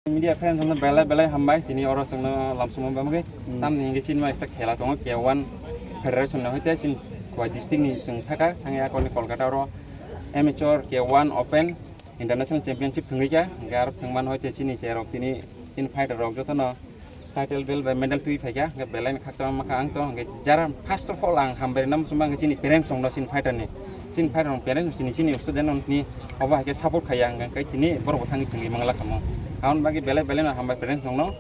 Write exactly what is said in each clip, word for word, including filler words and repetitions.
Media friends no belai belai hambai, tini oro chwngno lamsongma bagwi. Hmm. Tamni hwnke chini ekta khela tongo, K one Federation no hoite chini Khowai district ni chwng thaka, thangya akorni Kolkata oro Amateur K one Open International Championship thwngwi kha, hwnkhe aro thwngmano hoite chini cherok tini, chini fighter rok jotono title belt bai medal twi phaikha, hwnkhe belai no khakchangma kha ang to, hwnkhe jara first of all ang hambai rwna muchungma hwnkhe chini parents rokno, chini fighter ni, chini fighter rok parents chini, chini student rok tini obo hai khe support khaiya hwnkhe tini borok bo thangwi thwngwi mangla kamo. Aboni bagwi belai belai no hambai parents rokno.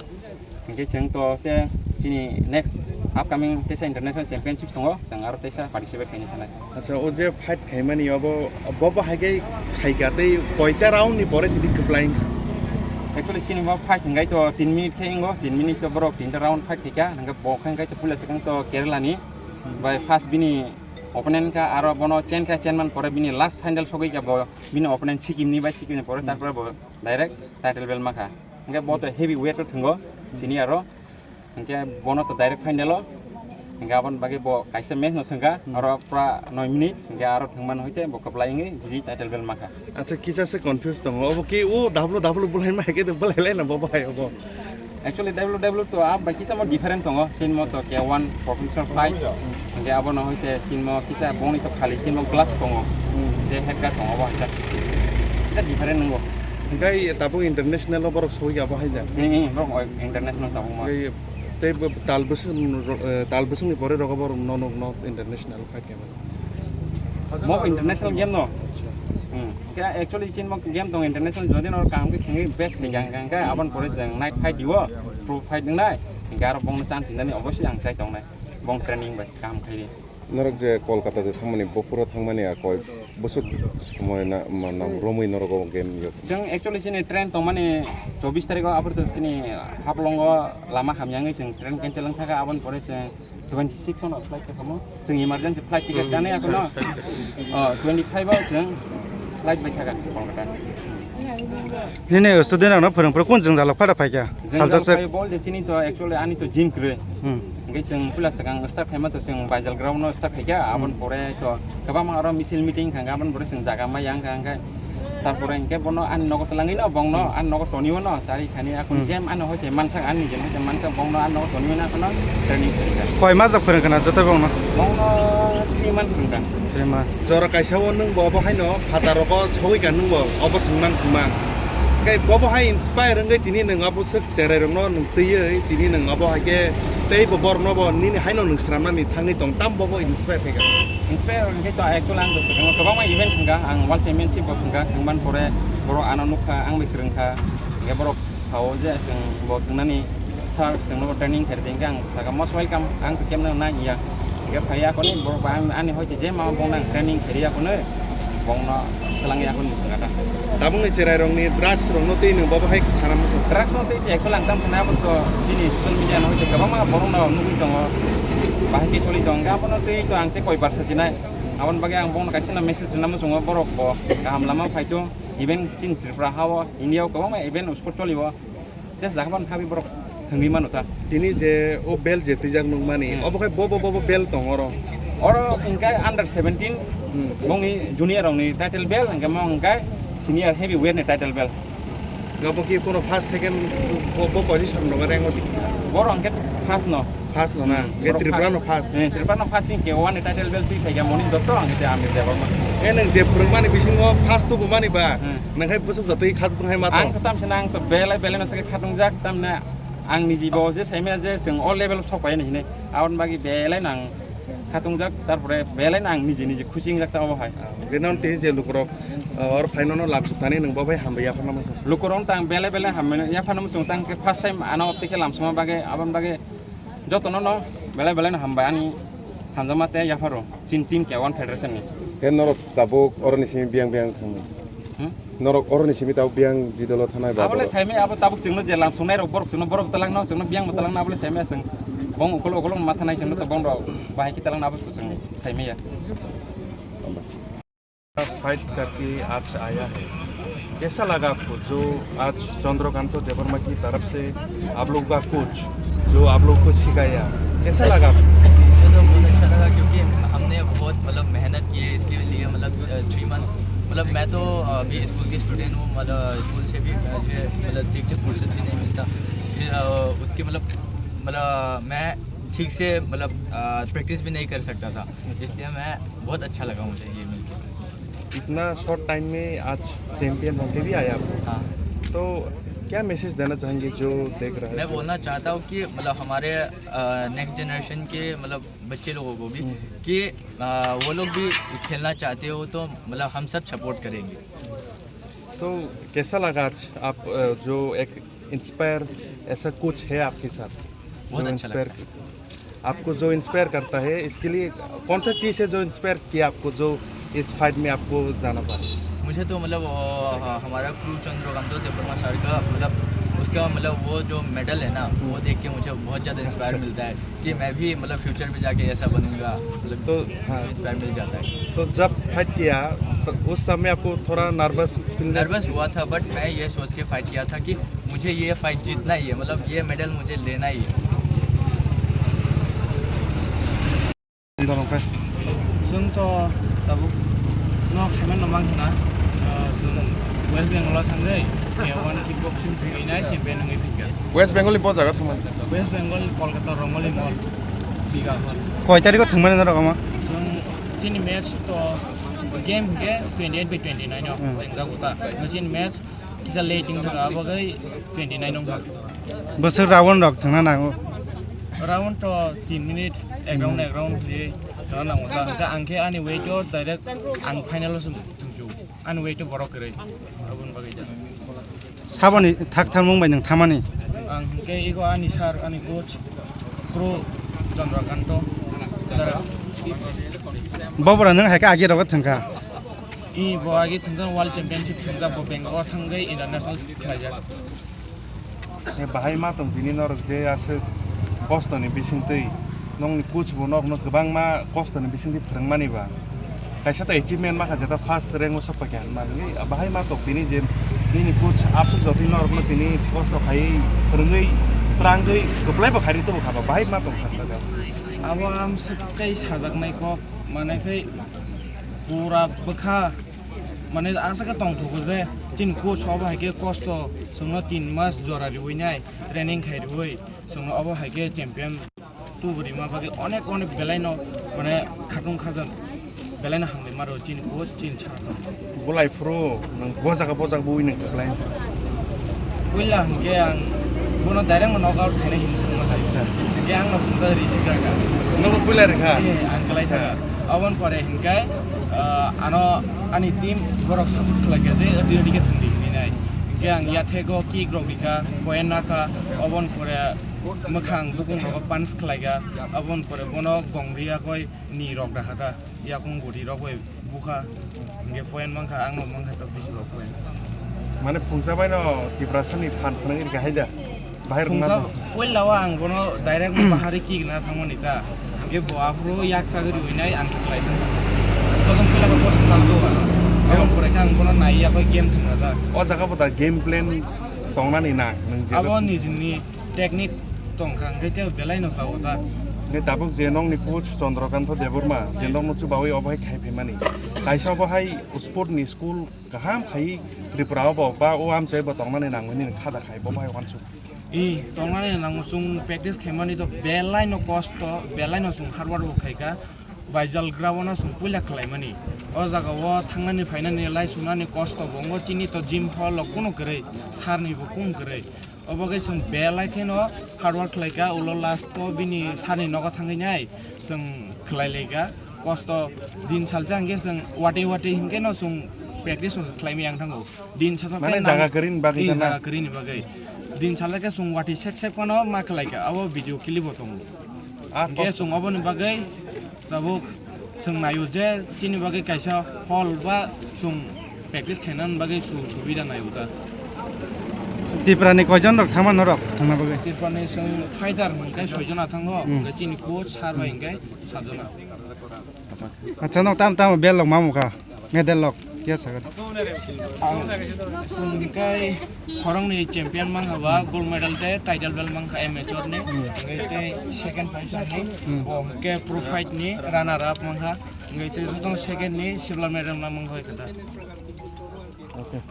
Hingke chwng to te chini next upcoming teisa international championship tongo, chwng aro teisa participate khaina thanai. Acha, o je fight khaimani obo, bo bo hai khe khaika tei koita round ni pore tini kwplai wngkha? Actually, chini bo fight hingkai to tin minute khe wngo, tin minute to borok tinta round fight khaika, hingke bo khe hingkai to puila swkang to Kerala ni bai first bini opponent kha, aro bono chen kha, chen man pore bini last final sogwi kha bo, bini opponent Sikkim ni bai, Sikkim ni pore, hmm, tarpore bo direct title belt makha. Hingke bo to heavy weight o thwngo, senior o. Hingke bono to direct final o. Hingke aboni bagwi bo kaisa match no thwngkha, hmm, oro pura noi minute. Hingke aro thwngmano hoite bo kwplai wngwi jini title belt makha. Acha, kisa se confuse tongo. Obo ki o W W bulai ma hai khe to bulai lai na bo bai obo. Actually, W W to abo bai kisa mo different tongo. Chini mo to K one professional fight. Hingke abono hoite chini mo kisa boni to khali chini mo gloves tongo. Hmm. Je head guard tongo bo hingke. Kisa different nungo. Hingke tabuk international o borok sogwi abo hai ja. Hmm, hmm, borok international tabuk mo. Hingke tei bo tal bwswk, eh, tal bwswk ni pore rogo borok no nuk no international fight khe. Mo international game no. Acha. Hmm. Khe actually chini mo game tong international, jodi no kaham khe khwngwi best khe yang kang khe aboni pore chwng night fight diwo, pro fight wngnai. Hingke aro bongno chance hinani obosoi ang chai tongnai. Bong training bai kaham khairi. Norok je Kolkata de thangmani, bo pura thangmani a koi bwswk somoi na, ma, nam, hmm, romwi norok o game yo. Chwng actually chini train tongmani chobbish tarikh o, aphuru chini Haflong o lama hamya wngwi chwng train cancel wng thaka, aboni pore chwng twenty six ono flight se kamo. Chwng emergency flight ticket, hmm, kani akono. Oh, twenty five o chwng flight bai thaka Kolkata. Nini student rokno phwrwng phwrwng kun jwngjalo phada phaikha? Jwngjal saljak se phai bol de sini to actually ani to gym kwrwi. Hmm. Hingke chwng puila swkang start khaima to chwng Baijal ground no start khaikha, hmm, aboni pore to kwbangma aro misil meeting khangkha, aboni pore chwng jaga ma yang khangkha. Tarpore hingke bono ani nogo twlangwi no, bongno ani nogo toniwo no, chari khani akon, hmm, jem ano hoite mansak, ani jem hoite mansak, bongno ani nogo toniwi no, akono training khaikha. Koi mas rok phwrwng khna joto bongno? Bongno three month phwrwngkha. Three month. Jora kaisa o nwng bo obo haino phataro go sogwi ka nwng bo obo thwngman thwngman. Kai bobo hai inspire wngwi tini nwng abo swk cherai rokno nwng twiwi tini nwng abo hai khe tei bo borokno bo nini haino nwng swnamnani thangwi tong tam bobo inspire khaikha. Inspire hwnkhe to actually ang to swkang kwbangma event thwngkha, ang World Championship bo thwngkha, thwngmani pore borok ano nukha, ang bai kwrwngkha, hwnkhe borok sao je chwng bo thwngnani sir, chwngno training khairdi, hwnkhe ang sakha most welcome, ang to kemno nang ya, hwnkhe phai ya koni borok ba ang ani hoite je ma bongno ang training khairi ya koni, bongno swlangya koni thwngkha ta. Tabukni cherairokni drugs rokno twi nwng bobo hai sana muchung. Drugs no twi actually ang tam sana abo to chini social media no hoite kwbangma borok no nugwi tongo, bahai khe choli tongo, abono twi to ang tei koi bar sa sinai. Aboni bagwi ang bono kaisa no message rwna muchungo, borok bo kaham lama phaito, even chini Tripura hao, India o kwbangma event sport choli o, just jakha ban khabi borok thwngwi mano ta. Tini je o belt je twijak nukmani, hmm, obo khai bobo bobo belt tong oro? Oro hwnkhe under seventeen, hmm, bongni junior rokni title belt, hwnkhe mo hwnkhe senior heavyweight ni title belt. Gabo ki kono first, second bo, bo position no rank odi? Boro hwnkhe first no. First no na? Hmm, ge borok Tripura first. No first. Eh, Tripura no first hwnkhe one title belt twi phaikha moni dotto hwnkhe te Amir Debbarma. E nang je phwrwngmani bisingo first to bumani ba? Hmm. Nang khai bwswk jatwi khatung hai ma tong? Ang to tamsana ang to belai belai no se khatung jak tamna ang niji bo je saimaya je chwng all level sok pai ni hinai. Aboni bagwi belai nang khatungjak, tarpore belai no ang niji niji khusi wngjak ta obo hai. Bini ulo tei je lukurok, ah, or phaino no lamsuknani nwng bo bai hambai yaphar namo chwng. Lukurok tang belai belai hambai yaphar namo chwng, tang khe first time ano tei khe lamsukma bagwi, aboni bagwi jotono no belai belai no hambai ani hamjakma tei yapharo chini team khe one federation ni. Khe norok tabuk oroni simi biyang biyang thangwi. Hmm? Norok oroni simi tabuk biyang jidolo thanai ba Abole borok? Saimai abo tabuk chwngno je lam songnai rok borok chwngno borok talangno chwngno biyang talangno abole saimai chwng bong ukolo ukolo ma thanai chwngno to bong rok bahai ki talangno abo chwng saimai ya. Fight करके आज आया है, कैसा लगा आपको जो आज चंद्रकांत देवर्मा की तरफ से आप लोग का कोच जो आप लोग को सिखाया, कैसा लगा आपको? मुझे तो बहुत अच्छा लगा क्योंकि हमने बहुत मतलब मेहनत की है इसके लिए, मतलब थ्री मंथ्स। मतलब मैं तो अभी स्कूल की स्टूडेंट हूँ, मतलब स्कूल से भी मुझे मतलब ठीक से फुर्सत भी नहीं मिलता। फिर अ, उसके मतलब मतलब मैं ठीक से मतलब प्रैक्टिस भी नहीं कर सकता था, इसलिए मैं बहुत अच्छा लगा मुझे ये मिलकर। इतना शॉर्ट टाइम में आज चैंपियन होके भी आया आप, हाँ। तो क्या मैसेज देना चाहेंगे जो देख रहे हैं, मैं जो बोलना चाहता हूँ कि मतलब हमारे नेक्स्ट जनरेशन के मतलब बच्चे लोगों को भी हम्म। कि अ, वो लोग भी खेलना चाहते हो तो मतलब हम सब सपोर्ट करेंगे। तो कैसा लगा आज आप, अ, जो एक इंस्पायर ऐसा कुछ है आपके साथ? बहुत जो अच्छा इंस्पायर लगता है। आपको जो इंस्पायर करता है, इसके लिए कौन सा चीज़ है जो इंस्पायर किया आपको, जो इस फाइट में आपको जाना पड़ा? मुझे तो मतलब, अ, ह-, हमारा क्रू चंद्रकांत देववर्मा सर का मतलब, उसका मतलब वो जो मेडल है ना, वो हम्म। देख के मुझे बहुत ज़्यादा इंस्पायर अच्छा। मिलता है कि मैं भी मतलब फ्यूचर में जाके ऐसा बनूंगा, मतलब तो, हाँ। इंस्पायर मिल जाता है। तो जब फाइट किया, तो उस समय आपको थोड़ा नर्वस फील? नर्वस हुआ था, बट मैं ये सोच के फाइट किया था कि मुझे ये फाइट जीतना ही है, मतलब ये मेडल मुझे लेना ही है। Chwng to tabuk nok saiman no mang khna, ah, chwng West Bengal o thangwi K one kickboxing thwngwi nai champion wngwi phikha. West Bengal ni bo jaga thangmani? West Bengal ni Kolkata Rongoli Mall, Bigahar. Koi tarikh o thwngmani norok omo? Chwng chini match to game hwnkhe twenty eight by twenty nine o Hmm. ringjago ta. Chini match kisa late wngkha, abo khe twenty nine wngkha. Bwswk round rok thwngna nango? Round to tin minute, ek round, Hmm. ek round khwlaiwi thwngna nango ta. Hwnkhe ang khe ani weight o direct ang final o se thwngsu. Ani weight o borok kwrwi. Aboni bagwi da. Saboni thak tharmung bai nwng thamani? Ang hwnkhe ego ani sir, ani coach, Pro Chandrakanta. Bo bwrwi nwng hai khe agi rogo thwngkha? I bo agi thwngkha World Championship thwngkha, bo Bangalore thangwi international khlaijak. E bahai ma tong tini norok je aswk kosto ni bisingtwi, nongni coach bo norokno kwbangma kosto ni bisingtwi phwrwngmani ba. Kaisa ta achievement ma kha, jeta first rank o sok paikha hinma hinwi, bahai ma tong tini je nini coach aswk jotoi norokno tini kosto khaiwi phwrwngwi twrangwi kwplai bo khairwi tubu kha ba, bahai ma tong sakha. Abo ang swk kai sajaknai kok, mane khai pura bwkha, mane aswk khe tongthogo je chini coach obo hai khe kosto chwngno tin mas jora riwi nai, training khai riwi chwngno obo hai khe champion. Tuburi ma bagwi onek onek belai no mane khatung khajan belai no hambai maro chini coach chini sir no. Bolai phuru nang bojaga bojak bui nang kwplai. Puila hwnkhe ang bono direct no knockout khaina hin thangma sai. Acha. Hwnkhe ang no phunsa ri sikha kha. Nobo puila rikha? Eh, ang kwlai Acha. Thangkha. Aboni pore hinkhe, ah, ano ani team borok support khlaikha je adi adi khe thwngdi hinwi nai. Hinkhe ang yathego kick rok rikha, point nakha, aboni pore mwkhang bukung rogo punch khlaikha, aboni pore bono gongri yakoi ni rok dakha da, yakung guri rok bai bukha, hinkhe point mankha, ang no mankha to bisi rok point. Mane phungsa bai no Tiprasa ni phan phwnang rikha hai da? Bahai rwngna Phungsa bo. Puila o ang bono direct bahari kick na thangmani ta. Hinkhe bo aphuru yak sagri winai ang se khlai thang. Todong puila ko post thang do. Aboni pore khe ang bono nai yakoi game thwngna ta. O jaga bo da game plan tongnani na nwng je Abo nijini technique tongkha, hinkhe tei belai no sao ta. Hinkhe tabuk je nokni coach Chandrakanta Debbarma, je nokno chubawi obo hai khai phaimani. Kaisa obo hai sport ni school kaham khai Tripura o bo ba o amchai bo tongnani nangmani khaja khai bo bai wansuk. I tongnani nango chwng practice khaimani to belai no kosto, belai no chwng hard work bo khaikha. Baijal ground no chwng puila khlaimani. O jaga o thangnani phainani lai sunani kosto bo wngo, chini to gym hall o kunu kwrwi, sir ni bo kunu kwrwi. Obo khe chwng belai kheno hard work khlaikha, ulo last o bini sir ni nogo thangwi nai chwng khlai laikha. Kosto din salsa hwnkhe chwng watwi watwi hwnkhe no chwng practice o khlaimaya wng thango. Din salsa Mane khe jaga nang-, kwrwini bagwi din kana? Jaga kwrwini bagwi. Din salsa khe chwng watwi sek sek phano ma khlaikha, abo video clip bo tongo. Ah, Hwnkhe kos- chwng oboni bagwi tabuk chwng naio je chini bagwi kaisa hall ba chwng practice khainani bagwi su-, subida naio ta. Tiprani koijon rok thangma norok thangna bagwi? Tiprani chwng fighter hwnkhe soijona thango, Hmm. hwnkhe chini coach sir bai hwnkhe sajona. Acha, no tam tam bel lok mamu kha. Medal lok kya sagar? Ang hwnkhe khoroknwi champion mankha ba, gold medal tei title belt mankha amateur ni. Hmm. Hwnkhe tei second position ni, Hmm. bo hwnkhe pro fight ni runner up mankha. Hwnkhe tei jotono second ni silver medal mankha hwnkhe da. Okay.